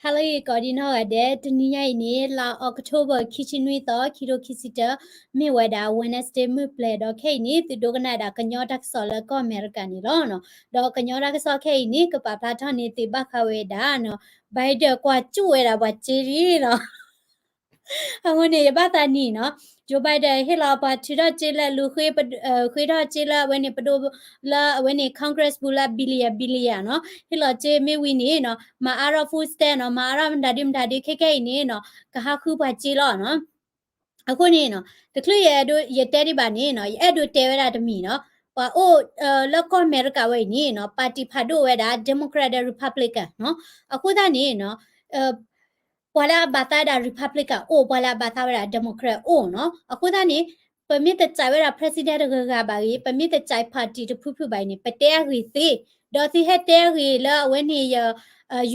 ဟါလၢအဂ့ၤကိးဒံနီၢ်ဂၤဒဲး, တနံၤညါအံၤန့ၣ် လါ October ခံဆံနွံသီ ခံထိခံဆံတၢ, မ့ၢ်ဝဲဒၣ် Wednesday မုၢ်ပျဲၤဒီးခဲအံၤန့ၣ် သုဒိကနၣ်ဒၣ်ကညီတၢ်ကစီၣ်လၢကီၢ်အမဲရကၤန့ၣ်လီၤ. ဒီးကညီတၢ်ကစီၣ်ခဲအံၤန့ၣ် ကပာ်ဖျါထီၣ်န့ၢ်သုဘၣ်ဃးဝဲဒၣ်နီၤ Biden ကွၢ်စူၣ်ဝဲဒၣ်ပှၤစ့လံနီၤ အဃိန့ၣ် ယဘၣ်သးနံၤနီၤ Joe Biden ဟ့ၣ်လီၤပှၤထုးထီၣ်စ့လၢလူၤဃ့, ဃ့ထီၣ်စ့လၢအဝဲန့ၣ်ပဒိၣ်လၢအဝဲန့ၣ် Congress ပူၤလၢ billion billion နီၤ, ဟ့ၣ်လီၤစ့မ့ၢ်ဝံၤန့ၣ်နီၤ မၤအါထီၣ် food stamp နီၤ, မၤအါထီၣ်မတၤဒုမတၤဒု ခဲခဲအံၤန့ၣ်နီၤ ကဟးဃုပှၤစ့လီၤနီၤ. အဃိန့ၣ်နီၤ တချုးယအဲၣ်ဒိး ယတဲဒံးဘၣ်န့ၣ်နီၤ ယအဲၣ်ဒိးတဲဝဲဒၣ်တမံၤနီၤ, ပှၤအိၣ် လၢကီၢ်အမဲရကၤဝဲအံၤန့ၣ်နီၤ ပၣ်တံၣ်ဖးဒိၣ်ဝဲဒၣ် Democrat ဒီး Republican နီၤ, အဃိသတးန့ၣ်နီၤ ပှၤလၢအဘၣ်သးဝဲဒၣ် Republican အိၣ်, ပှၤလၢအဘၣ်သးဝဲဒၣ် Democrat အိၣ်နီၤ, အဃိသတးန့ၣ် ပမ့ၢ်တစဲးဝဲဒၣ် president တဂၤဂၤဘၣ်ဂ့ၤ, ပမ့ၢ်တစဲး party တဖုဖုဘၣ်အံၤန့ၣ် ပတဲအဂ့ၢ်သ့, ဒီးသုဟဲတဲအဂ့ၢ်လၢအဝဲန့ၣ်ယ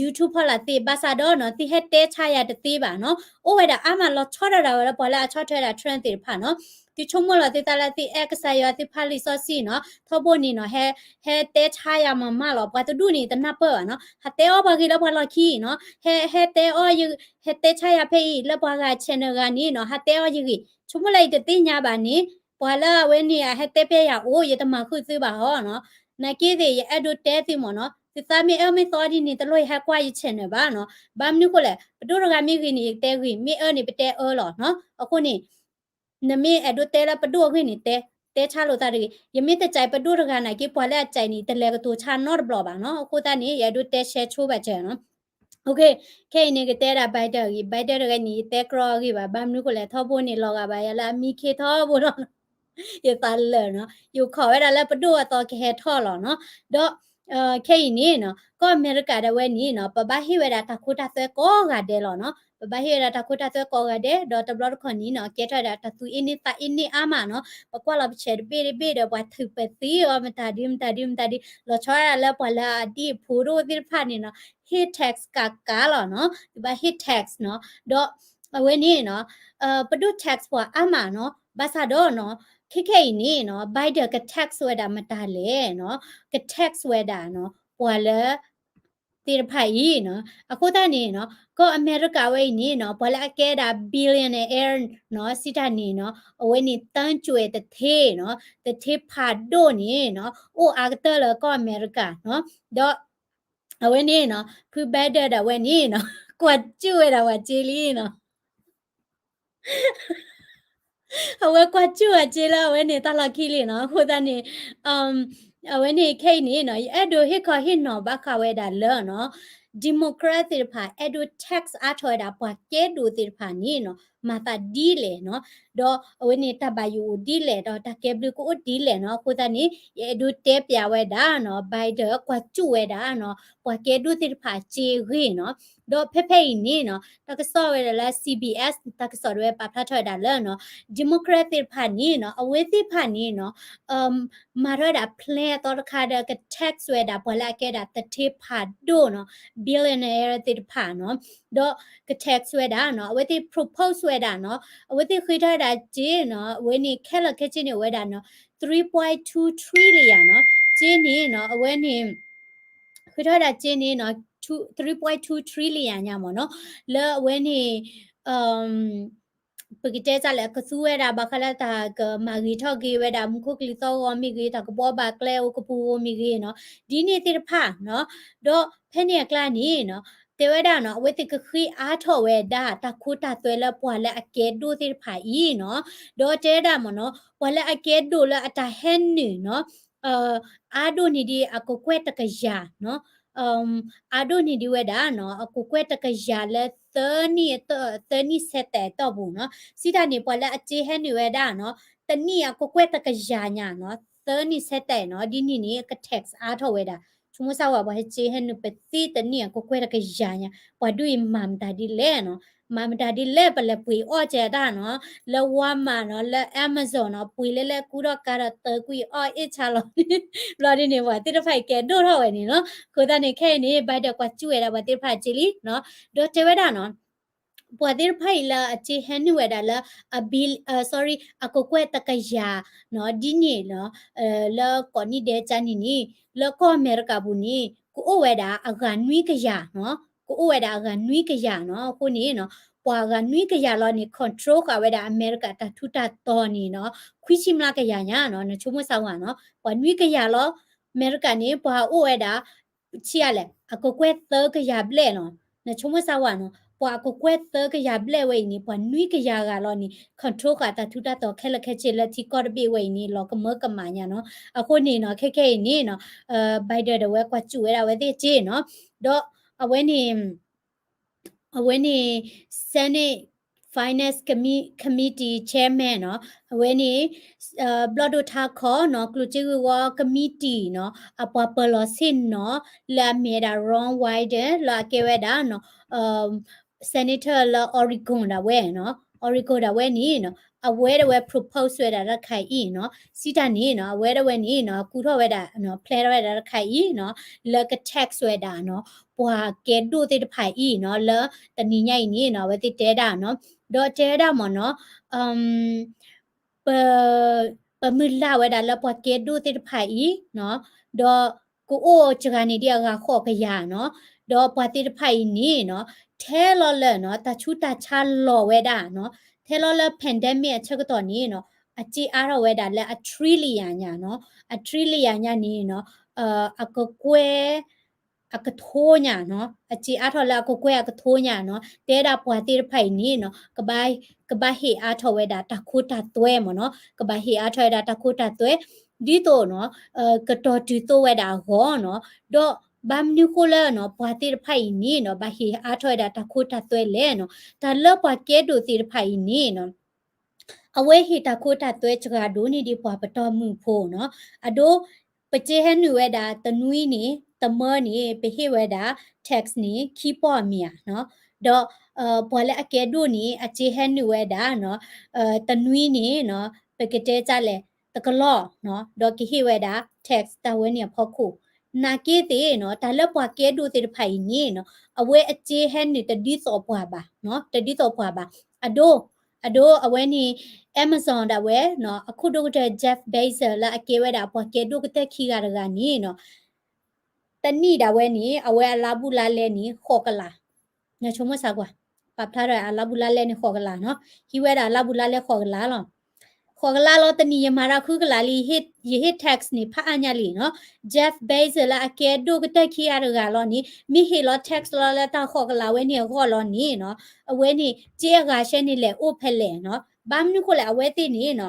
YouTube ဖီလာ်သ့, ဘၣ်ဆၣ်ဒီးနီၤ သုဟဲတဲဆါယၤတသ့ဘၣ်နီၤ, အိၣ်ဝဲဒၣ်အါမးလီၤဆီဒၣ်တၢ်ဝဲလၢပှၤလၢအဆီၣ်ထွဲဒၣ် Trump သ့ၣ်တဖၣ်နီၤ, သုဆိကမိၣ်လီၤသုသးလၢသုအဲၣ်ကစၢ်ယွၤ သုဖးလံာ်စီဆှံနီၤ, ထီဘိန့ၣ်နီၤ ဟဲ ဟဲတဲဆါယၤမးမးလီၤ, ပှၤတဒူၣ်န့ၣ်တနၢ်ပၢၢ်ဘၣ်နီၤ, ဟးတဲအီၣ်ပှၤဂ့ၢ်လၢပှၤလီၢ်ခံနီၤ, ဟဲ ဟဲတဲအီၣ် ဟဲတဲဆါယၤဖဲအံၤ လၢပှၤဂၤ channel ဂၤန့ၣ်နီၤ ဟးတဲအီၣ်ယဂ့ၢ်, ဆိကမိၣ်လၢယတသ့ၣ်ညါဘၣ်န့ၣ် ပှၤလၢအဝဲန့ၣ်အဟဲတဲဖဲယၤအိၣ် ယတမၤဃုာ်သုဘၣ်ဟီနီၤ, နာ်က့သ့ၣ် ယအဲၣ်ဒိးတဲသုမ့ၢ်နီၤ, သုသးမ့ၢ်အၢမ့ၢ်သီဒ်န့ၣ် တလိၣ်ယဟဲကွၢ်ယ channel ဘၣ်နီၤ, ဘၣ်မနုၤဃိလဲၣ် ပဒိၣ်တဂၤမ့ၢ်ဂ့ၤန့ၣ် ယကတဲဂ့ၤ, မ့ၢ်အၢန့ၣ် ပတဲအၢလီၤနီၤ, အဃိန့ၣ် နမ့ၢ်အဲၣ်ဒိးတဲလၢပဒိၣ်အဂ့ၢ်န့ၣ် တဲ တဲဆါလိာ်သးတဂ့ၤ, ယမ့ၢ်တစဲးပဒိၣ်တဂၤနာ်က့ ပှၤလၢအစဲးန့ၣ် တလဲၤကတိၤဆါနီတဘျီဘၣ်နီၤ, အဃိသတးန့ၣ် ယအဲၣ်ဒိးတဲ share ဆိဘၣ်စၢၤနီၤ. ခဲအံၤန့ၣ် ကတဲဒၣ် Biden အဂ့ၢ်, Biden တဂၤန့ၣ် ယတဲကြီအဂ့ၢ်ဘၣ်, ဘၣ်မနုၤဃိလဲၣ် ထီဘိန့ၣ် လီၤဂာ်ဘၣ်ယၤလၢအမံခ့ထီဘိလီၤ, ယသးလၢာ်နီၤ, ယခိးဝဲဒၣ်လၢပဒိၣ်အသီကဟဲထီၣ်လီၤနီၤ, ဒီး ခဲအံၤန့ၣ်နီၤ ကီၢ်အမဲရကၤဒၣ်ဝဲန့ၣ်နီၤ ပဘၣ်ဟ့ၣ်ဝဲဒၣ်တၢ်ခိတၢ်သွဲကိးဂၤဒဲးလီၤနီၤ, ပဘၣ်ဟ့ၣ်ဝဲဒၣ်တၢ်ခိတၢ်သွဲကိးဂၤဒဲး, ဒီးတဘျီတခီၣ်န့ၣ်နီၤ ကဲထီၣ်ဝဲဒၣ်တၢ်သူၣ်အ့န့သးအ့န့အါမးနီၤ, ပကွၢ်လီၤပဆဲးတဘ့ၣ်တဘ့ၣ်ဒီး ပှၤထုးပသံအီၤ မတၤဒုမတၤဒုမတၤဒု, လီၤဆီဒၣ်လၢပှၤလၢအဒံၣ်အဖိဒိၣ်သ့ၣ်တဖၣ်န့ၣ်နီၤ ဟ့ၣ် tax ကးကးလီၤနီၤ, သုဘၣ်ဟ့ၣ် tax နီၤ, ဒီးအဝဲန့ၣ်နီၤ ပဒိၣ် tax ပှၤအါမးနီၤ, ဘၣ်ဆၣ်ဒီးနီၤ ခဲခဲအံၤန့ၣ်နီၤ Biden က tax ဝဲဒၣ်မတၤလဲၣ်နီၤ, က tax ဝဲဒၣ်နီၤ ပှၤလၢ သ့ၣ်တဖၣ်အံၤနီၤ, အဃိသတးန့ၣ်နီၤ ကီၢ်အမဲရကၤဝဲအံၤန့ၣ်နီၤ ပှၤလၢအကဲဒၣ် billionaire နီၤ စံးတၢ်န့ၣ်နီၤ အဝဲန့ၣ် သန်းကျော် တထ့နီၤ, တထ့ဖးဒိၣ်န့ၣ်နီၤ အိၣ်အါကတၢၢ်လၢကီၢ်အမဲရကၤနီၤ, ဒီး အဝဲန့ၣ်နီၤ ဖု Biden ဒၣ်ဝဲန့ၣ်နီၤ ကွၢ်စူၣ်ဝဲဒၣ်ပှၤစ့လံနီၤ အဝဲကွၢ်စူၣ်အစ့လၢအဝဲန့ၣ်တၢ်လီၢ်ခံလံနီၤ, အဃိသတးန့ၣ် အဝဲန့ၣ်ခဲအံၤန့ၣ်နီၤ ယအဲၣ်ဒိးဟ့ၣ်ခီဟ့ၣ်နီၤဘၣ်ဃးဝဲဒၣ်လၢနီၤ Democrat သ့ၣ်တဖၣ် အဲၣ်ဒိး tax အါထီၣ်ဝဲဒၣ်ပှၤကဲဒိၣ်သ့ၣ်တဖၣ်န့ၣ်နီၤ မၤသးဒ်လဲၣ်နီၤ, ဒီးအဝဲန့ၣ်တၢ်ဘၣ်ယိၣ်အိၣ်ဒ်လဲၣ် ဒီးတၢ်ကဲဘျုးကအိၣ်ဒ်လဲၣ်နီၤ, အဃိသတးန့ၣ် ယအဲၣ်ဒိးတဲပျးဝဲဒၣ်နီၤ Biden ကွၢ်စူၣ်ဝဲဒၣ်နီၤ ပှၤကဲဒိၣ်သ့ၣ်တဖၣ်အစ့အဂ့ၢ်နီၤ, ဒီးဖဲဖဲအံၤန့ၣ်နီၤ တၢ်ကစီၣ်ဝဲဒၣ်လၢ C B S တၢ်ကစီၣ်ဒၣ်ဝဲပာ်ဖျါထီၣ်ဝဲဒၣ်လၢနီၤ Democrat သ့ၣ်တဖၣ်န့ၣ်နီၤ အဝဲသ့ၣ်တဖၣ်န့ၣ်နီၤ မၤထီၣ်ဝဲဒၣ် plan အသီတခါဒီး က tax ဝဲဒၣ်ပှၤလၢအကဲဒၣ်သထ့ဖးဒိၣ်နီၤ billionaire သ့ၣ်တဖၣ်နီၤ, ဒီးက tax ဝဲဒၣ်နီၤ အဝဲသ့ၣ် propose ဝဲဒၣ်နီၤ အဝဲသ့ၣ်ဃ့ထီၣ်ဝဲဒၣ်စ့နီၤ အဝဲန့ၣ်ခဲလၢာ်ခဲဆ့န့ၣ်အိၣ်ဝဲဒၣ်နီၤ three point two trillion နီၤ, စ့န့ၣ်နီၤ အဝဲန့ၣ် ဃ့ထီၣ်ဝဲဒၣ်စ့န့ၣ်နီၤ three point two trillion ညါမ့ၢ်နီၤ, လၢအဝဲန့ၣ် ပကတဲစ့ၢ်လၢ ကသူဝဲဒၣ် ဘၣ်ဃးလၢတၢ်ကမၤဂ့ၤထီၣ်က့ၤဝဲဒၣ် မူခိၣ်ကလံၤသီၣ်ဂီၤမ့ၢ်ဂ့ၤ တၢ်ကဘီဘၣ်ကျဲအိၣ်ကပူၤဧိၤမ့ၢ်ဂ့ၤနီၤ ဒ်န့ၣ်သ့ၣ်တဖၣ်နီၤ, ဒီးဖဲန့ၣ်အကျါန့ၣ်နီၤ တဲဝဲဒၣ်နီၤ အဝဲသ့ၣ်ကဃ့အါထီၣ်ဝဲဒၣ် တၢ်ခိတၢ်သွဲလၢပှၤလၢအကဲဒိၣ်သ့ၣ်တဖၣ်အံၤနီၤ, ဒီးတဲဝဲဒၣ်မ့ၢ်နီၤ ပှၤလၢအကဲဒိၣ်လၢအတၢ်ဟဲနုာ်နီၤ အါဒိၣ်န့ၢ်ဒံးအကကွဲၢ်တကယၤနီၤ, အါဒိၣ်န့ၢ်ဒံးဝဲဒၣ်နီၤ အကကွဲၢ်တကယၤလၢ သၢနံၣ်အတီၢ် သၢနံၣ်ဆဲးတဲာ်အတီၢ်ပူၤနီၤ, စံးတၢ်န့ၣ် ပှၤလၢအစ့ဟဲနုာ်ဝဲဒၣ်နီၤ တနံၣ်အကကွဲၢ်တကယၤညါနီၤ သၢနံၣ်ဆဲးတဲာ်နီၤ ဒ်န့ၣ်န့ၣ် က tax အါထီၣ်ဝဲဒၣ်, ဆိကမိၣ်စၢ်ဝဲ ပှၤဟဲစ့ဟဲနုာ်ပသ့တနံၣ်အကကွဲၢ်တကယၤညါ ပှၤဒိၣ်အံၤမၤမတၤဒ်လဲၣ်နီၤ, မၤမတၤဒ်လဲၣ် ပလဲၤပှ့ၤအီၣ်ကဲတၢ်နီၤ, လၢ Walmart နီၤ လၢ Amazon နီၤ ပှ့ၤလၢလဲၤကူထီၣ်ကါဒီးတၢ်ကွံအီၣ်အ့ၣ်ဆါလီၤ, ဘျီဒ်န့ၣ် ပှၤသ့ၣ်တဖၣ်အံၤကဲဒိၣ်ထီၣ်ဝဲန့ၣ်နီၤ, အဃိသတးန့ၣ် ခဲအံၤန့ၣ် Biden ကွၢ်စူၣ်ဝဲဒၣ်ပှၤသ့ၣ်တဖၣ်အစ့လံနီၤ, ဒီးတဲဝဲဒၣ်နီၤ ပှၤသ့ၣ်တဖၣ်အံၤလၢအစ့ဟဲနုာ်ဝဲဒၣ်လၢ အ bill, sorry အကကွဲၢ်တကယၤနီၤ ဒ်န့ၣ်နီၤ, လၢကိးနံၣ်ဒဲးကန့ၣ်န့ၣ် လၢကီၢ်အမဲရကၤပူၤန့ၣ် ကအိၣ်ဝဲဒၣ်အဂၤနွံကယၤနီၤ, ကအိၣ်ဝဲဒၣ်အဂၤနွံကယၤနီၤ. အဃိန့ၣ်နီၤ ပှၤအဂၤနွံကယၤလီၤန့ၣ် control ဃာ်ဝဲဒၣ်အမဲရကၤတၢ်ထူးတၢ်တီၤန့ၣ်နီၤ ခွံဆံမျးကယၤညါနီၤ. နဆိကမိၣ်စၢ်ဝဲနီၤ ပှၤနွံကယၤလီၤ. အမဲရကၤန့ၣ် ပှၤအိၣ်ဝဲဒၣ် ဆံးအါလဲၣ် အကကွဲၢ်သၢကယၤဘျဲၣ်နီၤ. နဆိကမိၣ်စၢ်ဝဲနီၤ ပှၤအကကွဲၢ်သၢကယၤဘျဲၣ်ဝဲအံၤန့ၣ် ပှၤနွံကယၤဂၤလီၤန့ၣ် control ဃာ်တၢ်ထူးတၢ်တီၤခဲလၢာ်ခဲဆ့လၢထံကီၢ်တဘ့ၣ်ဝဲအံၤန့ၣ် လီၤကမၢကမၣ်ညါနီၤ. အဃိန့ၣ်နီၤ ခဲခဲအံၤန့ၣ်နီၤ Biden ဒၣ်ဝဲကွၢ်စူၣ်ဝဲဒၣ်ဝဲသ့ၣ်စ့နီၤ. ဒီးအဝဲန့ၣ် အဝဲန့ၣ် Senate Finance Commi- Committee Chairman နီၤ အဝဲန့ၣ် ဘျီၣ်ဒိၣ်ထါခီနီၤ ကျိၣ်စ့ဂ့ၢ်ဝီ committee နီၤ အပှၤပၢၤလီၢ်ဆ့ၣ်နီၤ လၢအမ့ၢ်ဝဲဒၣ် Ron Wyden လၢအကဲဝဲဒၣ်နီၤ Senator လၢ Oregon ဒၣ်ဝဲနီၤ. Oregon ဒၣ်ဝဲန့ၣ်နီၤ အဝဲဒၣ်ဝဲ propose ဝဲဒၣ်တၢ်တခါအံၤနီၤ စံးတၢ်န့ၣ်နီၤ အဝဲဒၣ်ဝဲန့ၣ်နီၤ ကူၣ်ထီၣ်ဝဲဒၣ်နီၤ plan ထီၣ်ဝဲဒၣ်တၢ်တခါအံၤနီၤ လၢက tax ဝဲဒၣ်နီၤ ပှၤကဲဒိၣ်သ့ၣ်တဖၣ်အံၤနီၤ လၢတနံၤညါအံၤန့ၣ်နီၤ အဝဲသ့ၣ်တဲဒၣ်နီၤ ဒီးတဲဝဲဒၣ်မ့ၢ်နီၤ ပ ပမုၢ်လၢ်ဝဲဒၣ်လၢပှၤကဲဒိၣ်သ့ၣ်တဖၣ်အံၤနီၤ ဒီးကအိၣ်စှၤန့ၣ်ဒံးအဂၤဃိးကယၤနီၤ ဒီးပှၤသ့ၣ်တဖၣ်အံၤန့ၣ်နီၤ ထဲလီၤလၢနီၤ တၢ်ဆူးတၢ်ဆါလီၤဝဲဒၣ်နီၤ ထဲလီၤလၢ pandemic အဆၢကတီၢ်န့ၣ်နီၤ အစ့အါထီၣ်ဝဲဒၣ်လၢအ trillion ညါနီၤ အ trillion ညါန့ၣ်နီၤ အကကွဲၢ် အကထိညါနီၤ အစ့အါထီၣ်လၢအကကွဲၢ်အကထိညါနီၤ တဲဒၣ်ပှၤသ့ၣ်တဖၣ်အံၤန့ၣ်နီၤ ကဘၣ် ကဘၣ်ဟ့ၣ်အါထီၣ်ဝဲဒၣ်တၢ်ခိတၢ်သွဲမ့ၢ်နီၤ ကဘၣ်ဟ့ၣ်အါထီၣ်ဝဲဒၣ်တၢ်ခိတၢ်သွဲ ဒ်သိးနီၤ ကတီၤတုၤသိးဝဲဒၣ်အဂီၢ်နီၤ ဒီးဘၣ်မနုၤဃိလၢနီၤ ပှၤသ့ၣ်တဖၣ်အံၤန့ၣ်နီၤ ဘၣ်ဟ့ၣ်အါထီၣ်ဝဲဒၣ်တၢ်ခိတၢ်သွဲလဲၣ်နီၤ တၢ်လၢပှၤကဲဒိၣ်သ့ၣ်တဖၣ်အံၤန့ၣ်နီၤ အဝဲဟ့ၣ်တၢ်ခိတၢ်သွဲစှၤဒိၣ်န့ၢ်ဒံးပှၤပတီၢ်မုၢ်ဖိနီၤ အဒိ ပစ့ဟဲနုာ်ဝဲဒၣ်တနွံန့ၣ် တမၢန့ၣ် ပဟ့ၣ်ဝဲဒၣ် tax န့ၣ် ခံပီၢ်မ့ၢ်ဧါနီၤ ဒီး ပှၤလၢအကဲဒိၣ်န့ၣ် အစ့ဟဲနုာ်ဝဲဒၣ်နီၤ တနွံန့ၣ်နီၤ ပကတဲတၢ်လဲၣ် တကလီၢ်နီၤ ဒီးကဟ့ၣ်ဝဲဒၣ် tax တၢ်ဝဲန့ၣ်အဖီခိၣ် နာ်က့သ့ၣ်နီၤ တၢ်လၢပှၤကဲဒိၣ်သ့ၣ်တဖၣ်အံၤန့ၣ်နီၤ အဝဲအစ့ဟဲနုာ်တဒ်သိးပှၤဘၣ်နီၤ တဒ်သိးပှၤဘၣ် အဒိ အဒိ အဝဲန့ၣ် Amazon ဒၣ်ဝဲနီၤ အခိၣ်ဒိၣ်ကတၢၢ် Jeff Bezos လၢအကဲဝဲဒၣ်ပှၤကဲဒိၣ်ကတၢၢ်ခံဂၤတဂၤန့ၣ်နီၤ တနံၣ်ဒၣ်ဝဲန့ၣ် အဝဲအလါဘူးလါလဲန့ၣ် ဃိးကလး နဆိကမိၣ်စၢ်ကွၢ် ပာ်ဖျါထီၣ်အလါဘူးလါလဲန့ၣ် ဃိးကလးနီၤ ဟံးဝဲဒၣ်အလါဘူးလါလဲဃိးကလးလီၤ ဃိးကလးလီၤ တနံၣ်ယမၤတၢ်ဃုကလးလံ ယဟ့ၣ် tax န့ၣ် ဖးအါညါလံနီၤ Jeff Bezos လၢအကဲဒိၣ်ကတၢၢ်ခံဂၤတဂၤလီၤန့ၣ် မ့ၢ်ဟ့ၣ်လီၤ tax လီၤလၢတၢ်ဃိးကလးဝဲန့ၣ်အဂီၢ်လီၤန့ၣ်နီၤ အဝဲန့ၣ် စ့အဂၤရှဲန့ၣ်လဲၤအိၣ်ဖဲလဲၣ်နီၤ ဘၣ်မနုၤဃိလဲၣ် အဝဲသ့ၣ်န့ၣ်နီၤ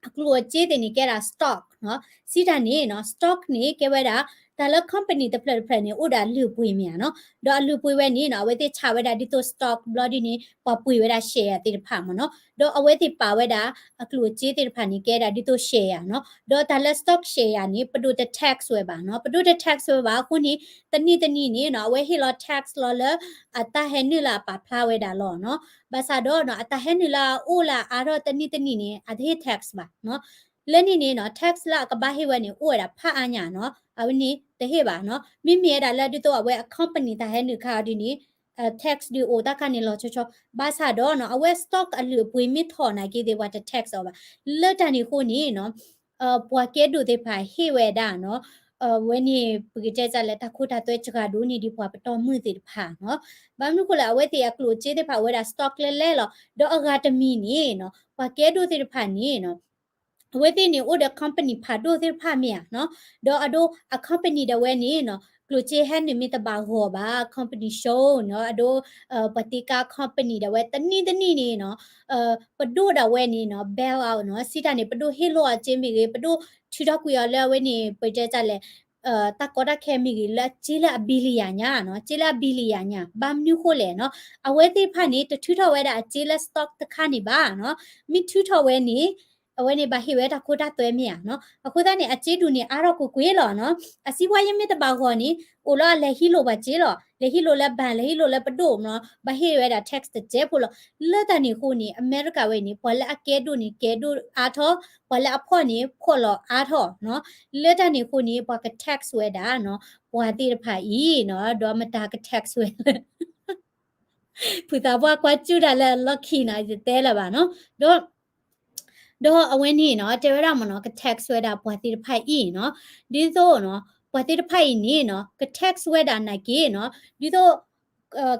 အကျိၣ်အစ့သ့ၣ်န့ၣ် ကဲဒၣ် stock နီၤ စံးတၢ်န့ၣ်နီၤ stock န့ၣ် ကဲဝဲဒၣ် တၢ်လၢ company တဖျၢၣ်တဖျၢၣ်န့ၣ် အိၣ်ဒီးအလုၢ်အပှ့ၤမ့ၢ်ဧါနီၤ ဒီးအလုၢ်အပှ့ၤဝဲန့ၣ်နီၤ အဝဲသ့ၣ်ဆးဝဲဒၣ်ဒ်သိး stock ဘျီဒ်န့ၣ် ပှၤပှ့ၤဝဲဒၣ် share သ့ၣ်တဖၣ်မ့ၢ်နီၤ ဒီးအဝဲသ့ၣ်ပာ်ဝဲဒၣ် အကျိၣ်အစ့သ့ၣ်တဖၣ်န့ၣ် ကဲဒၣ်ဒ်သိး share နီၤ ဒီးတၢ်လၢ stock share န့ၣ် ပဒိၣ်တ tax ဝဲဘၣ်နီၤ ပဒိၣ်တ tax ဝဲဘၣ်အဃိန့ၣ် တနံၣ်တနံၣ်န့ၣ်နီၤ အဝဲဟ့ၣ်လီၤ tax လီၤလၢ အတၢ်ဟဲနုာ်လၢအပာ်ဖျါဝဲဒၣ်လီၤနီၤ ဘၣ်ဆၣ်ဒီးနီၤ အတၢ်ဟဲနုာ်လၢအအိၣ်လၢအအါထီၣ်တနံၣ်တနံၣ်န့ၣ် အတဟ့ၣ် tax ဘၣ်နီၤ လၢန့ၣ်န့ၣ်နီၤ tax လၢအကဘၣ်ဟ့ၣ်ဝဲန့ၣ် အိၣ်ဝဲဒၣ်ဖးအါညါနီၤ အဝဲန့ၣ်တဟ့ၣ်ဘၣ်နီၤ မ့မ့ၢ်ဝဲဒၣ်လၢဒ်သိးအဝဲအ company တၢ်ဟဲနုာ်ခါအီၤဒ်န့ၣ် tax ဒုးအိၣ်တၢ်ခါန့ၣ်လီၤဆီဆီ ဘၣ်ဆၣ်ဒီးနီၤ အဝဲ stock အလုၢ်အပှ့ၤမ့ၢ်ထီၣ်နာ်က့သ့ၣ် ပှၤတ tax အီၤဘၣ် လၢတၢ်န့ၣ်အဃိန့ၣ်နီၤ ပှၤကဲဒိၣ်သ့ၣ်တဖၣ်ဟ့ၣ်ဝဲဒၣ်နီၤ အဝဲန့ၣ် ပကတဲတၢ်လဲၣ် တၢ်ခိတၢ်သွဲစှၤဒိၣ်န့ၢ်ဒံးပှၤပတီၢ်မုၢ်သ့ၣ်တဖၣ်နီၤ ဘၣ်မနုၤဃိလဲၣ် အဝဲသ့ၣ်အကျိၣ်အစ့သ့ၣ်တဖၣ်အိၣ်ဝဲဒၣ် stock လဲလဲလီၤ ဒီးအဂၤတမံၤန့ၣ်နီၤ ပှၤကဲဒိၣ်သ့ၣ်တဖၣ်န့ၣ်နီၤ အဝဲသ့ၣ်န့ၣ်အိၣ်ဒီး company ဖးဒိၣ်သ့ၣ်တဖၣ်မ့ၢ်ဧါနီၤ ဒီးအဒိ အ company ဒၣ်ဝဲန့ၣ်နီၤ ကျိၣ်စ့ဟဲနုာ်မ့ၢ်တဘၣ်ဂီၢ်ဘၣ် company ရှုံးနီၤ အဒိ ပှၤတ့ကါ company ဒၣ်ဝဲ တနံၣ်တနံၣ်န့ၣ်နီၤ ပဒိၣ်ဒၣ်ဝဲန့ၣ်နီၤ bail out နီၤ စံးတၢ်န့ၣ် ပဒိၣ်ဟ့ၣ်လီၤအစ့မ့ၢ်ဂ့ၤ ပဒိၣ်ထုးထီၣ်ကွံာ်အီၤလၢအဝဲန့ၣ် ပတဲတၢ်လဲၣ် တၢ်ကီတၢ်ခဲမ့ၢ်ဂ့ၤ လၢအစ့လၢအ billion ညါနီၤ စ့လၢအ billion ညါ ဘၣ်မနုၤဃိလဲၣ်နီၤ အဝဲသ့ၣ်တဖၣ်န့ၣ် တထုးထီၣ်ဝဲဒၣ်အစ့လၢ stock တခါန့ၣ်ဘၣ်နီၤ မ့ၢ်ထုးထီၣ်ဝဲန့ၣ် အဝဲန့ၣ်ဘၣ်ဟ့ၣ်ဝဲတၢ်ခိတၢ်သွဲမ့ၢ်ဧါနီၤ အဃိသတးန့ၣ် အစ့ဒူၣ်န့ၣ် အါထီၣ်ကွ့ၢ်ကွ့ၢ်လီၤနီၤ အစံးပှၤယမ့ၢ်တဘၣ်ဂီၢ်န့ၣ် အိၣ်လၢအလဲၤဟံးလိာ်ပှၤစ့လီၤ လဲၤဟံးလိာ်လၢ bank လဲၤဟံးလိာ်လၢပဒိၣ်နီၤ ဘၣ်ဟ့ၣ်ဝဲဒၣ် tax တစဲးဖိလီၤ လၢတၢ်န့ၣ်အဃိန့ၣ် အမဲရကၤဝဲန့ၣ် ပှၤလၢအကဲဒိၣ်န့ၣ် ကဲဒိၣ်အါထီၣ် ပှၤလၢအဖှီၣ်န့ၣ် ဖှီၣ်လီၤအါထီၣ်နီၤ လၢတၢ်န့ၣ်အဃိန့ၣ် ပှၤက tax ဝဲဒၣ်နီၤ ပှၤသ့ၣ်တဖၣ်အံၤနီၤ ဒီးမတၤက tax ဝဲလၢ ဖုသးပှၢ်ကွၢ်စူၣ်တၢ်လၢအလီၢ်ခံနီၤ ယတဲလၢၤဘၣ်နီၤ ဒီး ဒီးအဝဲန့ၣ်နီၤ တဲဝဲဒၣ်မ့ၢ်နီၤ က tax ဝဲဒၣ်ပှၤသ့ၣ်တဖၣ်အံၤနီၤ ဒ်သိးနီၤ ပှၤသ့ၣ်တဖၣ်အံၤန့ၣ်နီၤ က tax ဝဲဒၣ်နာ်က့နီၤ ဒ်သိး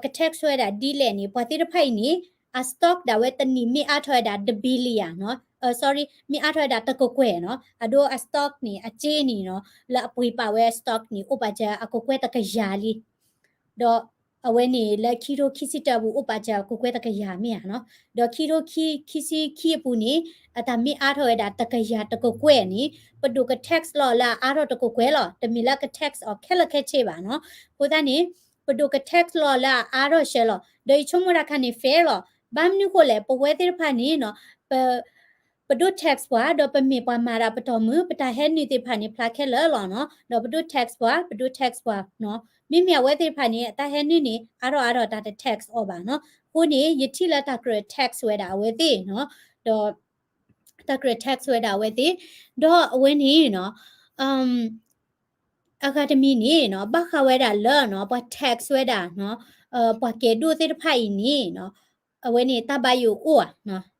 က tax ဝဲဒၣ်ဒ်လဲၣ်န့ၣ် ပှၤသ့ၣ်တဖၣ်အံၤန့ၣ် အ stock ဒၣ်ဝဲတနံၣ်မ့ၢ်အါထီၣ်ဝဲဒၣ်တ billion နီၤ, sorry မ့ၢ်အါထီၣ်ဝဲဒၣ်တကကွဲၢ်နီၤ, အဒိ အ stock န့ၣ် အစ့န့ၣ်နီၤ လၢအပှ့ၤပာ်ဝဲ stock န့ၣ် အိၣ်ပာ်စၢၤအကကွဲၢ်တကယၤလံ. ဒီးအဝဲန့ၣ်လၢခံထိခံဆံတၢအပူၤ အိၣ်ပာ်စၢၤအကကွဲၢ်တကယၤမ့ၢ်ဧါနီၤ. ဒီးခံထိခံဆံခံအပူၤန့ၣ် အတၢ်မ့ၢ်အါထီၣ်ဝဲဒၣ်တကယၤတကကွဲၢ်န့ၣ် ပဒိၣ်က tax လီၤလၢအအါထီၣ်တကကွဲၢ်လီၤ. တမ့ၢ်လၢက tax အီၤခဲလၢာ်ခဲဆ့ဘၣ်နီၤ. အဃိသတးန့ၣ် ပဒိၣ်က tax လီၤလၢအအါထီၣ်ရှဲလီၤ. ဒီးယဆိကမိၣ်တၢ်ခါန့ၣ် fair လီၤ. ဘၣ်မနုၤဃိလဲၣ် ပဝဲသ့ၣ်တဖၣ်န့ၣ်နီၤ ပ ပဒိၣ် tax ပှၤ ဒီးပမ့ၢ်ပှၤမၤတၢ်ပတီၢ်မုၢ် ပတၢ်ဟဲနုာ်သ့ၣ်တဖၣ်န့ၣ် ဖျါခဲလၢာ်လီၤနီၤ. ဒီးပဒိၣ် tax ပှၤ ပဒိၣ် tax ပှၤနီၤ. မ့မ့ၢ်အဝဲသ့ၣ်တဖၣ်န့ၣ် အတၢ်ဟဲနုာ်န့ၣ် အါထီၣ်အါထီၣ်တၢ်တ tax အီၤဘၣ်နီၤ. အဃိန့ၣ် ယထံၣ်လၢတၢ်ကြၢး tax ဝဲဒၣ်အဝဲသ့ၣ်နီၤ. ဒီးတၢ်ကြၢး tax ဝဲဒၣ်အဝဲသ့ၣ် ဒီးအဝဲန့ၣ်နီၤ အဂၤတမံၤန့ၣ်နီၤ ဘၣ်ဃးဝဲဒၣ်လၢနီၤ ပှၤ tax ဝဲဒၣ်နီၤ ပှၤကဲဒိၣ်သ့ၣ်တဖၣ်အံၤန့ၣ်နီၤ အဝဲန့ၣ်တၢ်ဘၣ်ယိၣ်အိၣ်ဧါ,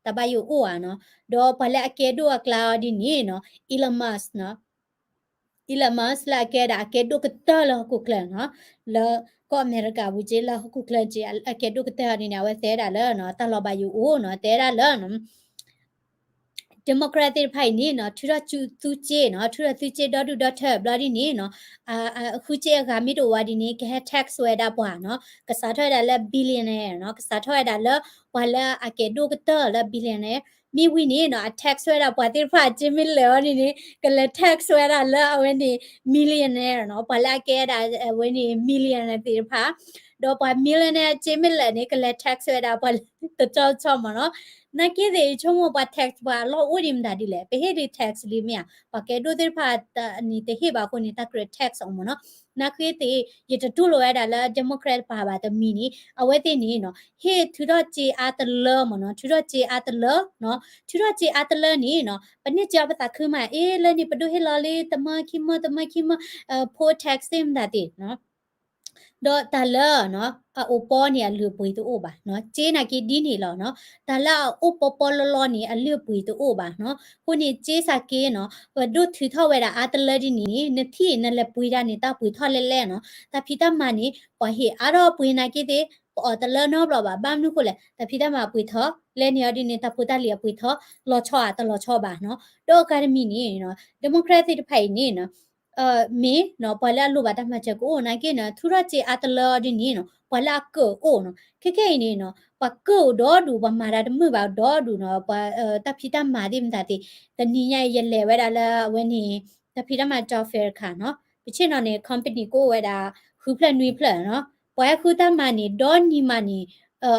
တၢ်ဘၣ်ယိၣ်အိၣ်ဧါနီၤ. ဒီးပှၤလၢအကဲဒိၣ်အကျါအီၤဒ်န့ၣ်နီၤ Elon Musk နီၤ Elon Musk လၢအကဲဒၣ်အကဲဒိၣ်ကတၢၢ်လၢဟီၣ်ခိၣ်ချၢနီၤ, လၢကီၢ်အမဲရကၤပူၤက့ လၢဟီၣ်ခိၣ်ချၢက့ အကဲဒိၣ်ကတၢၢ်အီၤဒ်န့ၣ် အဝဲတဲဒၣ်လၢ တၢ်လီၤဘၣ်ယိၣ်အိၣ်နီၤ တဲဒၣ်လၢ Democrat သ့ၣ်တဖၣ်အံၤန့ၣ်နီၤ ထုးထီၣ်သူစ့နီၤ ထုးထီၣ်သူစ့ဒီဒူၣ်ဒီထၢဘျီဒ်န့ၣ်နီၤ အဃုစ့အဂၤမ့ၢ်တအိၣ်ဝဲဒ်န့ၣ် ကဟဲ tax ဝဲဒၣ်ပှၤနီၤ ကစးထီၣ်ဝဲဒၣ်လၢ billionaire နီၤ ကစးထီၣ်ဝဲဒၣ်လၢ ပှၤလၢအကဲဒိၣ်ကတၢၢ်လၢ billionaire မ့ၢ်ဝံၤန့ၣ်နီၤ အ tax ဝဲဒၣ်ပှၤသ့ၣ်တဖၣ်အစ့မ့ၢ်လၢာ်အီၤဒ်န့ၣ် ကလဲၤ tax ဝဲဒၣ်လၢအဝဲန့ၣ် millionaire နီၤ ပှၤလၢအကဲဒၣ်အဝဲန့ၣ် millionaire သ့ၣ်တဖၣ် ဒီးပှၤ millionaire အစ့မ့ၢ်လၢာ်န့ၣ် ကလဲၤ tax ဝဲဒၣ်ပှၤတဆီဆီမ့ၢ်နီၤ. နာ်က့သ့ၣ် ယဆိကမိၣ်ပှၤ tax ပှၤအလီၢ်အိၣ်ဒံးမတၤဒ်လဲၣ် ပဟ့ၣ်ဒုး tax လံမ့ၢ်ဧါ ပှၤကဲဒိၣ်သ့ၣ်တဖၣ်န့ၣ်တဟ့ၣ်ဘၣ်အဃိန့ၣ် တၢ်ကြၢး tax အီၤမ့ၢ်နီၤ. နာ်က့သ့ၣ် ယတတူၢ်လိာ်ဝဲဒၣ်လၢ Democrat တပၤဘၣ်တမံၤန့ၣ် အဝဲသ့ၣ်န့ၣ်နီၤ ဟ့ၣ်ထုးထီၣ်စ့အါတလၢမ့ၢ်နီၤ ထုးထီၣ်စ့အါတလၢနီၤ ထုးထီၣ်စ့အါတလၢန့ၣ်နီၤ ပန့ၢ်စ့အီၤပသးခုမး အ့ လၢန့ၣ်ပဒိၣ်ဟ့ၣ်လီၤလံ တမၢခံမၢ တမၢခံမၢ poll tax သ့ၣ်မတၤသ့ၣ်နီၤ ဒီးတၢ်လၢနီၤ အအိၣ်ပီန့ၣ် အလုၢ်အပှ့ၤတအိၣ်ဘၣ်နီၤ စ့နာ်က့ဒ်န့ၣ်လီၤနီၤ တၢ်လၢအအိၣ်ပီပီလီလီန့ၣ် အလုၢ်အပှ့ၤတအိၣ်ဘၣ်နီၤ အဃိန့ၣ် စ့စၢ်က့နီၤ ပဒိၣ်ထုးထီၣ်ဝဲဒၣ်အါတလၢဒ်န့ၣ်န့ၣ် နထံၣ်နလဲၤပှ့ၤတၢ်န့ၣ် တၢ်ပှ့ၤထီၣ်လဲၣ်လဲၣ်နီၤ တၢ်ဖံးတၢ်မၤန့ၣ် ပှၤဟ့ၣ်အါထီၣ်ပှ့ၤနာ်က့သ့ၣ် ပအီၣ်တလၢနီတဘျီဘၣ် ဘၣ်မနုၤဃိလဲၣ် တၢ်ဖံးတၢ်မၤပှ့ၤထီၣ် လဲၤန့ၣ်အီၤဒ်န့ၣ် တၢ်ဖိတၢ်လံၤအပှ့ၤထီၣ် လီၤဆီဧါတလီၤဆီဘၣ်နီၤ ဒီးအဂၤတမံၤန့ၣ်နီၤ Democrat သ့ၣ်တဖၣ်အံၤန့ၣ်နီၤ မ့ၢ်နီၤ ပှၤလၢအလိၣ်ဘၣ်တၢ်မၤစၢၤကအိၣ်နာ်က့နီၤ ထုးထီၣ်စ့အါတလၢအီၤဒ်န့ၣ်နီၤ ပှၤလၢအကၢၣ်အိၣ်နီၤ ခဲခဲအံၤန့ၣ်နီၤ ပှၤကၢၣ်အိၣ်ဒီဒူၣ် ပှၤမၤတၢ်တမုာ်ဘၣ်ဒီဒူၣ်နီၤ ပှၤ တၢ်ဖံးတၢ်မၤသ့ၣ်မတၤသ့ၣ် တနံၤညါအံၤယလဲၤဝဲဒၣ်လၢအဝဲန့ၣ် တၢ်ဖံးတၢ်မၤ job fair တခါနီၤ ပဆ့ၣ်နီၤန့ၣ် company ကအိၣ်ဝဲဒၣ် ဃုဖျၢၣ်နွံဖျၢၣ်နီၤ ပှၤဟဲဃုတၢ်မၤန့ၣ် ဒီနံၤမးန့ၣ်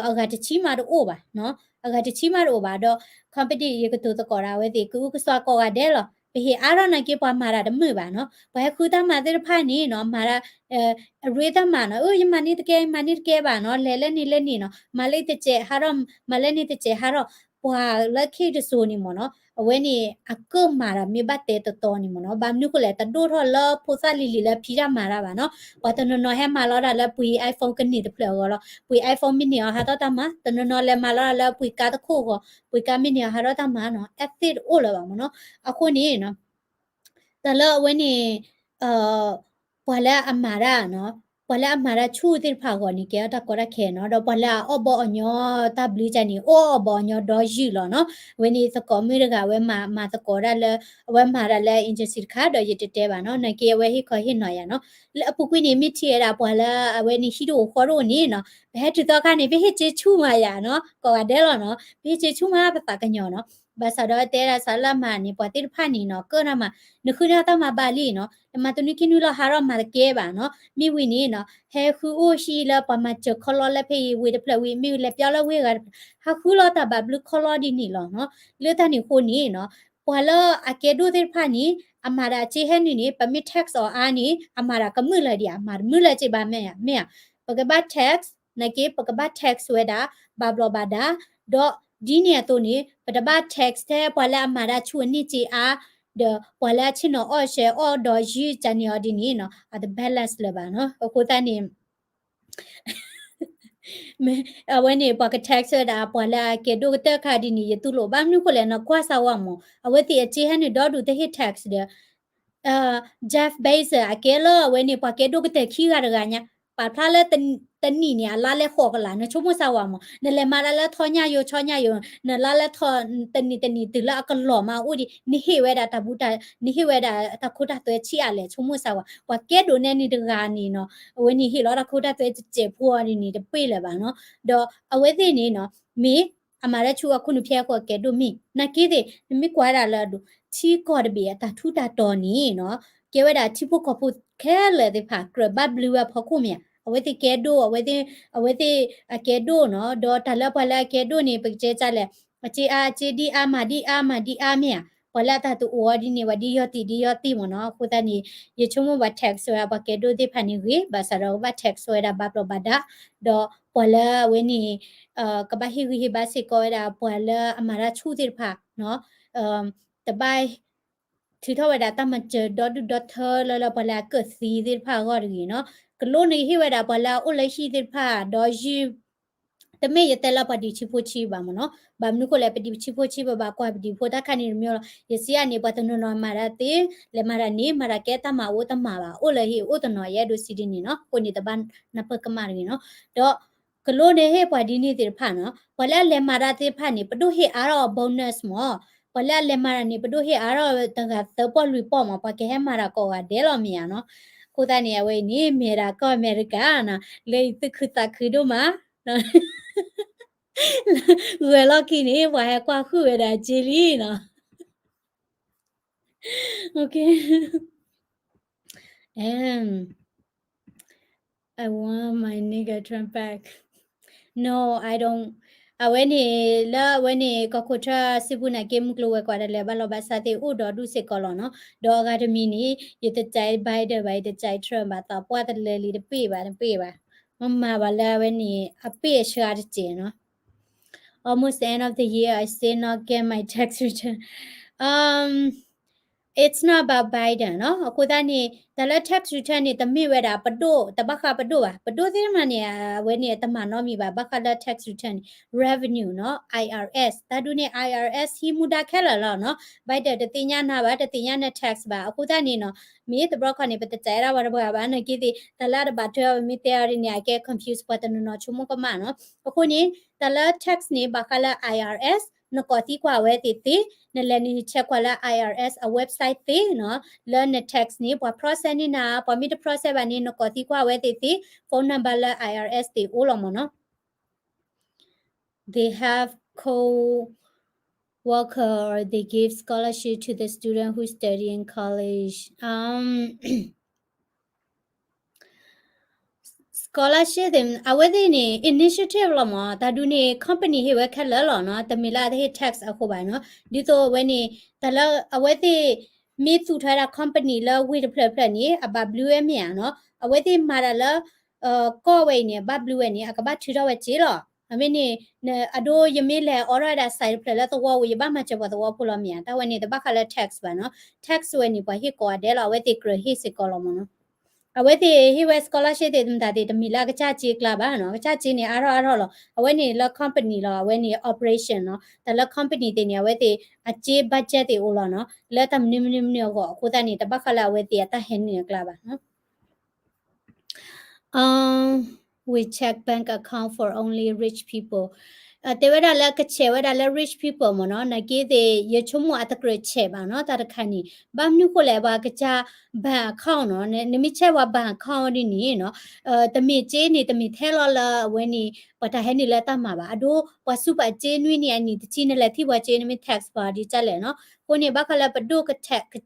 အဂၤတဆံမးတအိၣ်ဘၣ်နီၤ အဂၤတဆံမးတအိၣ်ဘၣ်ဒီး company ယကတိၤသကိးဒၣ်အဝဲသ့ၣ် ကအုကစွါကိးဂၤဒဲးလီၤ ပဟ့ၣ်အါထီၣ်နာ်က့ပှၤမၤတၢ်တမုာ်ဘၣ်နီၤ ပှၤဟဲဃုတၢ်မၤသ့ၣ်တဖၣ်န့ၣ်နီၤ မၤတၢ် အရ့တၢ်မၤနီၤ အၢ ယမၤန့ၣ်တကဲ ယမၤန့ၣ်တကဲဘၣ်နီၤ လဲၤလၢန့ၣ်လၢန့ၣ်နီၤ မၤလၢတစဲးဟးထီၣ် မၤလၢန့ၣ်တစဲးဟးထီၣ် ပှၤလၢခံတစိၤန့ၣ်မ့ၢ်နီၤ အဝဲန့ၣ် အကၢၣ်မၤတၢ်မ့ၢ်ဘၣ်တဲတတီၤန့ၣ်မ့ၢ်နီၤ ဘၣ်မနုၤဃိလဲၣ် တဒိၣ်ထီၣ်လၢဖိသၣ်လံၤလံၤလၢဖံးတၢ်မၤတၢ်ဘၣ်နီၤ ပှၤတနီၤနီၤဟဲမၤလီၤတၢ်လၢပှ့ၤ iPhone ကန့ၢ်တဖျၢၣ်အဂီၢ်လီၤ ပှ့ၤ iPhone မ့ၢ်န့ၢ်အီၤဟးထီၣ်တၢ်မၤ တနီၤနီၤလဲၤမၤလီၤတၢ်လၢပှ့ၤကါတခိၣ်အဂီၢ် ပှ့ၤကါမ့ၢ်န့ၢ်အီၤဟးထီၣ်တၢ်မၤနီၤ အဲၣ်သ့ၣ်တအိၣ်လၢၤဘၣ်မ့ၢ်နီၤ အဃိန့ၣ် တၢ်လၢအဝဲန့ၣ် ပှၤလၢအမၤတၢ်နီၤ ပှၤလၢအမၤတၢ်ဆူၣ်သ့ၣ်တဖၣ်အဂီၢ်န့ၣ် ကဲထီၣ်တၢ်ကီတၢ်ခဲနီၤ ဒီးပှၤလၢအအီၣ်ဘီအီၣ်ညီတၢ်ဘျုးကန့ၣ် အိၣ်အီၣ်ဘီအီၣ်ညီဒီယုၢ်လီၤနီၤ အဝဲန့ၣ်သကိးမုၣ်တဂၤဝဲမၤသကိးဒၣ်လၢ အဝဲမၤတၢ်လၢ agency တခါဒီးယတတဲဘၣ်နီၤ နာ်က့အဝဲဟ့ၣ်ခီဟ့ၣ်နီၤယၤနီၤ လၢအပူၤကွံာ်န့ၣ် မ့ၢ်ထံၣ်ဝဲဒၣ်ပှၤလၢအဝဲန့ၣ်ဟံးတအိၣ်ဃီတအိၣ်န့ၣ်နီၤ ပဟဲတုၤသီခါန့ၣ် ပဟ့ၣ်စ့ဆူၣ်မးယၤနီၤ ကိးဂၤဒဲးလီၤနီၤ ပဟ့ၣ်စ့ဆူၣ်မးပသးကညီၤနီၤ ဘၣ်ဆၣ်ဒီးတဲဒၣ်စးလၢအမၤန့ၣ် ပှၤသ့ၣ်တဖၣ်န့ၣ်နီၤ ကၢၣ်တၢ်မၤ နဃုန့ၢ်တၢ်မၤဘၣ်လံနီၤ နမၤတနွံခံနွံလီၤဟးထီၣ်မၤတကဲဘၣ်နီၤ မ့ၢ်ဝံၤန့ၣ်နီၤ ဟဲဃုအိၣ်ဟံၣ်လၢပှၤမၤစၢၤခီလီလၢဖဲအံၤဝ့ၢ်တဖျၢၣ်ဝံၤ မ့ၢ်လဲၤပျီလၢဝ့ၢ်ဂၤတဖျၢၣ် ဟးဃုလီၤတၢ်ဘၣ်ဘျုးခီလီဒ်န့ၣ်လီၤနီၤ လၢတၢ်န့ၣ်အဃိန့ၣ်နီၤ ပှၤလၢအကဲဒိၣ်သ့ၣ်တဖၣ်န့ၣ် အမၤတၢ်အစ့ဟဲနုာ်န့ၣ် ပမ့ၢ် tax အီၤအါန့ၣ် အမၤတၢ်ကမုာ်လၢၤဒံးဧါ မၤတမုာ်လၢၤစ့ၢ်ဘၣ်မ့ၢ်ဧါ မ့ၢ်ဧါ ပကဘၣ် tax နာ်က့ ပကဘၣ် tax ဝဲဒၣ် ဘၣ်ဘျီးဘၣ်ဒါ ဒီးဒ်န့ၣ်အသိးန့ၣ် ပတဘၣ် tax ထဲပှၤလၢအမၤတၢ်ဆူၣ်အန့ၢ်စ့အါ ဒီးပှၤလၢအဆ့ၣ်နီၤအီၣ်ရှဲအီၣ်ဒီးယုၢ်ကန့ၣ်အီၤဒ်န့ၣ်နီၤ အတ balance လၢၤဘၣ်နီၤ အဃိသတးန့ၣ် အဝဲန့ၣ် ပှၤက tax ဝဲဒၣ် ပှၤလၢအကဲဒိၣ်ကတၢၢ်ခါဒ်န့ၣ် ယတူၢ်လိာ် ဘၣ်မနုၤဃိလဲၣ်နီၤ ကွၢ်စၢ်ဝဲမး အဝဲသ့ၣ်အစ့ဟဲနုာ်ဒီဒူၣ်တဟ့ၣ် tax ဒီး Jeff Bezos အကဲလၢအဝဲန့ၣ် ပှၤကဲဒိၣ်ကတၢၢ်ခံဂၤတဂၤညါ ပာ်ဖျါလၢတ တနံၣ်န့ၣ် အလါလဲဃိးကလး နဆိကမိၣ်စၢ်ဝဲမး, နလဲၤမၤတၢ်လၢထီညၣ်ယိ ဆီညၣ်ယိ, နလါလဲထီ တနံၣ်တနံၣ်တုၤလၢအကလီၤမးအိၣ်ဒံး နဟ့ၣ်ဝဲဒၣ်တၢ်ဘူးတၢ် နဟ့ၣ်ဝဲဒၣ်တၢ်ခိတၢ်သွဲဆံးအါလဲၣ် ဆိကမိၣ်စၢ်ဝဲ, ပှၤကဲဒိးနဲန့ၣ်တဂၤန့ၣ်နီၤ, အဝဲန့ၣ်ဟ့ၣ်လီၤတၢ်ခိတၢ်သွဲစဲးဖိအီၤဒ်န့ၣ် တပ့ၢ်လၢၤဘၣ်နီၤ, ဒီးအဝဲသ့ၣ်န့ၣ်နီၤ, မ့ၢ် အမၤတၢ်ဆူအခိၣ်နူာ်ဖဲအဃိကဲဒိၣ်မ့ၢ် နာ်က့သ့ၣ် နမ့ၢ်ကွၢ်ဝဲဒၣ်လၢအဒိၣ် ထံကီၢ်တဘ့ၣ်အတၢ်ထူးတၢ်တီၤန့ၣ်နီၤ, ကဲဝဲဒၣ်ထံဖိကီၢ်ဖိခဲလၢာ်သ့ၣ်တဖၣ် ကြၢးဘၣ်ဘျုးဝဲအဖီခိၣ်မ့ၢ်ဧါ, အဝဲသ့ၣ်ကဲဒိၣ် အဝဲသ့ၣ် အဝဲသ့ၣ်အကဲဒိၣ်နီၤ, ဒီးတၢ်လၢပှၤလၢအကဲဒိၣ်န့ၣ် ပကတဲတၢ်လဲၣ်, အစ့အါ အစ့ဒ်အါ မၤဒ်အါ မၤဒ်အါမ့ၢ်ဧါ, ပှၤလၢအတၢ်တအိၣ်အီၤဒ်န့ၣ် ပှၤဒ်ယီၤတံၢ်ဒ်ယီၤတံၢ်မ့ၢ်နီၤ, အဃိသတးန့ၣ် ယဆိကမိၣ်ပှၤ tax ဝဲဒၣ်ပှၤကဲဒိၣ်သ့ၣ်တဖၣ်န့ၣ်ဂ့ၤ, ဘၣ်ဆၣ်ဒီးကဘၣ် tax ဝဲဒၣ်ဘၣ်ဘျီးဘၣ်ဒါ, ဒီးပှၤလၢအဝဲန့ၣ် ကဘၣ်ဟ့ၣ်ဂံၢ်ဟ့ၣ်ဘါစ့ၢ်ကီးဝဲဒၣ် ပှၤလၢအမၤတၢ်ဆူၣ်သ့ၣ်တဖၣ်နီၤ, တဘၣ် ထုးထီၣ်ဝဲဒၣ်တၢ်မၤစၢၤဒီဒူၣ်ဒီထၢလၢလၢပှၤလၢအကၢၣ်သံသ့ၣ်တဖၣ်အဂီၢ်တဂ့ၤနီၤ, ကလိန့ၣ်ဟ့ၣ်ဝဲဒၣ်ပှၤလၢအအိၣ်လၢဟံၣ်သ့ၣ်တဖၣ် ဒီးယုၢ် တမ့ၢ်ယတဲလၢပှၤဒံးဆံးဖိဆံးဘၣ်မ့ၢ်နီၤ, ဘၣ်မနုၤဃိလဲၣ် ပဒံးဆံးဖိဆံးဘၣ်ဘၣ်ကွၢ်ပဒံးဖိတၢ်ခါန့ၣ်တမံၤလီၤ, ယစံးအါန့ၣ် ပှၤတနီၤနီၤမၤတၢ်သ့, လဲၤမၤတၢ်န့ၣ် မၤတၢ်ကဲတၢ်မၤအိၣ်တမၤဘၣ် အိၣ်လၢဟံၣ်အိၣ်တနီၤ ယအဲၣ်ဒိးစံးဒ်န့ၣ်နီၤ, အဃိန့ၣ်တဘၣ်နၢ်ပၢၢ်ကမၣ်တဂ့ၤနီၤ, ဒီး ကလိန့ၣ်ဟ့ၣ်ပှၤဒ်န့ၣ်သ့ၣ်တဖၣ်နီၤ, ပှၤလၢအလဲၤမၤတၢ်သ့ၣ်တဖၣ်န့ၣ် ပဒိၣ်ဟ့ၣ်အါထီၣ် bonus မ့ၢ်, ပှၤလၢအလဲၤမၤတၢ်န့ၣ် ပဒိၣ်ဟ့ၣ်အါထီၣ်တဂၤသၢပီၢ်လွံၢ်ပီၢ်မ့ၢ် ပှၤကဟဲမၤတၢ်ကိးဂၤဒဲးလီၤမ့ၢ်ဧါနီၤ, အဃိသတးန့ၣ် အဝဲအံၤန့ၣ် မ့ၢ်ဒၣ်ကီၢ်အမဲရကၤနီၤ, လၢအံၤသူၣ်ခုသးခုဒိၣ်မး, ဂဲၤလီၢ်ခံန့ၣ် ပှၤဟဲကွၢ်ဃုာ်ဝဲဒၣ်အစ့လံနီၤ, okay. And I want my nigga Trump back. No, I don't. အဝဲန့ၣ် လၢအဝဲန့ၣ် ကီၢ်ခိၣ်ထၢစံပူနာ်က့ မုၢ်ကျိၤဝဲၤကွာ်တလဲၤဘၣ်လီၤဘၣ်ဆါသ့ၣ်အိၣ်ဒီးဒူၣ်စ့ၢ်ကီးလီၤနီၤ, ဒီးအဂၤတမံၤန့ၣ် ယတကြိုက် Biden ဘၣ် ယတကြိုက် Trump ဘၣ် သးပှၢ်တလဲၤလံ တပ့ၢ်ဘၣ် တပ့ၢ်ဘၣ်, မ့ၢ်မၤဘၣ်လၢအဝဲန့ၣ် အပ့ၢ်အဆှါတစဲးနီၤ. Almost the end of the year, I still not get my tax return. Um, it's not about Biden နီၤ. အဃိသတးန့ၣ် တၢ်လၢ tax return န့ၣ် တမ့ၢ်ဝဲဒၣ်ပဒိၣ်, တဘၣ်ဃးပဒိၣ်ဘၣ်. ပဒိၣ်သ့ၣ်တဖၣ်န့ၣ် အဝဲန့ၣ်တမၤနီတမံၤဘၣ်. ဘၣ်ဃးလၢ tax return န့ၣ် revenue နီၤ, I R S. တၢ်ဒုးန့ၣ် I R S ဟံးမူဒါခဲလၢာ်လီၤနီၤ. Biden တသ့ၣ်ညါနၤဘၣ်, တသ့ၣ်ညါန tax ဘၣ်. အဃိသတးန့ၣ်နီၤ, မ့ၢ်တဘျီခီန့ၣ် ပတစဲးဒၣ်ဝဲတပှၤဘၣ်. နာ်က့သ့ၣ် တၢ်လၢအတဘၣ်ထွဲအီၤ ပမ့ၢ်တဲအီၤဒ်န့ၣ် အကဲ confuse ပှၤတနီၤနီၤဆိကမိၣ်ကမၣ်နီၤ. အဃိန့ၣ် တၢ်လၢ tax န့ၣ် ဘၣ်ဃးလၢ I R S, နကိးသံကွၢ်ဝဲသ့ၣ်သ့, နလဲၤနဆဲးကွၢ်လၢ I R S အ website သ့နီၤ, လၢန tax န့ၣ် ပှၤ process န့ၢ်နၤ, ပှၤမ့ၢ်တ process ဘၣ်န့ၣ် နကိးသံကွၢ်ဝဲသ့ၣ်သ့, phone number လၢ I R S သ့ၣ်အိၣ်လီၤမ့ၢ်နီၤ. They have co-worker or they give scholarship to the student who study in college. Um, scholarship သ့ၣ် အဝဲသ့ၣ်န့ၣ် initiative လီၤမ့ၢ်, တၢ်ဒုးန့ၣ် company ဟ့ၣ်ဝဲခဲလၢာ်လီၤနီၤ, တမ့ၢ်လၢအတဟ့ၣ် tax အဃိဘၣ်နီၤ. ဒ်သိးအဝဲန့ၣ် တၢ်လၢအဝဲသ့ၣ် မ့ၢ်သူၣ်ထီၣ်ဝဲဒၣ် company လၢဝ့ၢ်တဖျၢၣ်ဖျၢၣ်န့ၣ် အဘၣ်ဘျုးဝဲမ့ၢ်ဧါနီၤ, အဝဲသ့ၣ်မၤတၢ်လၢ ကီၢ်ဝဲအံၤန့ၣ် အဘၣ်ဘျုးဝဲန့ၣ် အကဘၣ်ထုးထီၣ်ဝဲစ့လီၤ. အမ့ၢ်န့ၣ် အဒိ ယမ့ၢ်လဲၤ order ဝဲဒၣ် site တဖျၢၣ်လၢသဝီပူၤ ယဘၣ်မၤစၢၤပှၤသဝီဖိလီၤမ့ၢ်ဧါ, တၢ်ဝဲန့ၣ် တဘၣ်ဃးလၢ tax ဘၣ်နီၤ. tax ဝဲန့ၣ် ပှၤဟ့ၣ်ကိးဂၤဒဲးလီၤ, အဝဲသ့ၣ်ကြၢးဟ့ၣ်စ့ၢ်ကီးလီၤမ့ၢ်နီၤ. အဝဲသ့ၣ်ဟ့ၣ်ဝဲ scholarship သ့ၣ်မတၤသ့ၣ် တမ့ၢ်လၢအကစၢ်စ့ကျါဘၣ်နီၤ, ကစၢ်စ့န့ၣ် အါထီၣ်အါထီၣ်လီၤ. အဝဲန့ၣ်လၢ company လီၤ, အဝဲန့ၣ် operation နီၤ. တၢ်လၢ company သ့ၣ်န့ၣ် အဝဲသ့ၣ်အစ့ budget သ့ၣ်အိၣ်လီၤနီၤ, လၢတၢ်မနုၤမနုၤမနုၤအဂီၢ်, အဃိသတးန့ၣ် တဘၣ်ဃးလၢအဝဲသ့ၣ်အတၢ်ဟဲနုာ်အကျါဘၣ်နီၤ. Um, we check bank account for only rich people. တဲဝဲဒၣ်လၢကဆဲးဝဲဒၣ်လၢ rich people မ့ၢ်နီၤ, နာ်က့သ့ၣ် ယဆိကမိၣ်အတကြၢးဆဲးဘၣ်နီၤ, တၢ်တခါန့ၣ် ဘၣ်မနုၤဃိလဲၣ် ပှၤကစၢ် bank account နီၤ, နမ့ၢ်ဆဲးပှၤ bank account ဒ်န့ၣ်နီၤ, တမ့ၢ်စ့န့ၣ် တမ့ၢ်ထဲလီၤလၢအဝဲန့ၣ် ပှၤတၢ်ဟဲနုာ်လၢတၢ်မၤဘၣ်, အဒိ ပှၤဆူးပှၤစ့နွံနံၣ်အနံၣ်တဆံ နလဲၤထံၣ်ပှၤစ့ နမ့ၢ် tax ပှၤဒ်ကလဲၣ်နီၤ, အဃိန့ၣ် ဘၣ်ဃးလၢပဒိၣ်က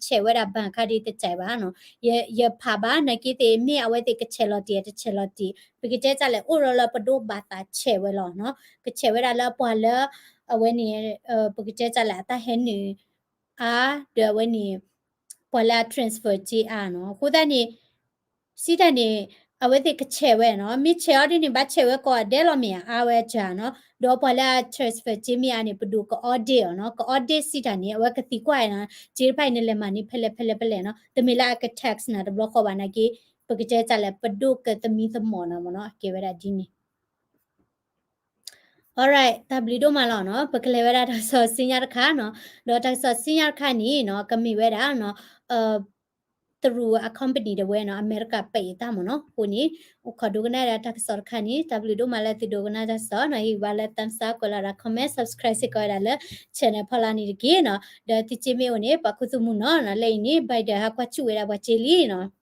ဆဲးဝဲဒၣ် bank account ဒ်တစဲးဘၣ်နီၤ, ယဖးဘၣ် နာ်က့သ့ၣ် မ့ၢ်အဝဲသ့ၣ်ကဆဲးလီၤတံၢ် တဆဲးလီၤတံၢ် ပကတဲတၢ်လဲၣ် အိၣ်လီၤလၢပဒိၣ်ဘၣ်သးဆဲးဝဲလီၤနီၤ, ကဆဲးဝဲဒၣ်လၢပှၤလၢ အဝဲန့ၣ် ပကတဲတၢ်လဲၣ် အတၢ်ဟဲနုာ်အါ ဒီးအဝဲန့ၣ် ပှၤလၢအ transfer စ့အါနီၤ, အဃိသတးန့ၣ် စံးတၢ်န့ၣ် အဝဲသ့ၣ်ကဆဲးဝဲနီၤ, မ့ၢ်ဆဲးအီၤဒ်န့ၣ် ဘၣ်ဆဲးဝဲကိးဂၤဒဲးလီၤမ့ၢ်ဧါ, အါဝဲစှၤနီၤ, ဒီးပှၤလၢအ transfer စ့မ့ၢ်အါန့ၣ် ပဒိၣ်က audit အီၤနီၤ, က audit စံးတၢ်န့ၣ် အဝဲကသံကွၢ်နီၤ, စ့တဖၣ်အံၤနလဲၤမၤန့ၢ်ဖဲလဲၣ်ဖဲလဲၣ်ဖဲလဲၣ်နီၤ, တမ့ၢ်လၢအက tax နၤတဘျီဃီဘၣ်နာ်က့, ပကတဲတၢ်လဲၣ် ပဒိၣ်ကသမံသမိးနၤမ့ၢ်နီၤ, ကဲဝဲဒၣ်ဒ်န့ၣ် Alright, တၢ်ဘျုးဒိၣ်မးလီၤနီၤ, ပကလဲၤဝဲဒၣ်တၢ်ကစီၣ်ဆူညါတခါနီၤ, ဒီးတၢ်ကစီၣ်ဆူညါတခါန့ၣ်နီၤ ကမ့ၢ်ဝဲဒၣ်နီၤ, သရူးအ company ဒၣ်ဝဲနီၤ အမဲရကၤပာ်အသးမ့ၢ်နီၤ. အဃိန့ၣ် အိၣ်ခိးဒိကနၣ်ဒၣ်တၢ်ကစီၣ်တခါန့ၣ် တၢ်ဘျုးဒိၣ်မးလၢသုဒိကနၣ်တၢ်ကစီၣ်နီၤ. ဟ့ၣ်ဂံၢ်ဘါလၢ thumbs up ကွဲးလီၤဒၣ် comment subscribe စ့ၢ်ကီးဝဲဒၣ်လၢ channel ဖီလာ်န့ၣ်တက့ၢ်နီၤ. ဒီးသုစ့မ့ၢ်အိၣ်န့ၣ် ပာ်ခူသူၣ်မုၢ်နီၤနီၤ. လၢအံၤန့ၣ် Biden ဟးကွၢ်ဆူၣ်ဝဲဒၣ်ပှၤစ့လံနီၤ.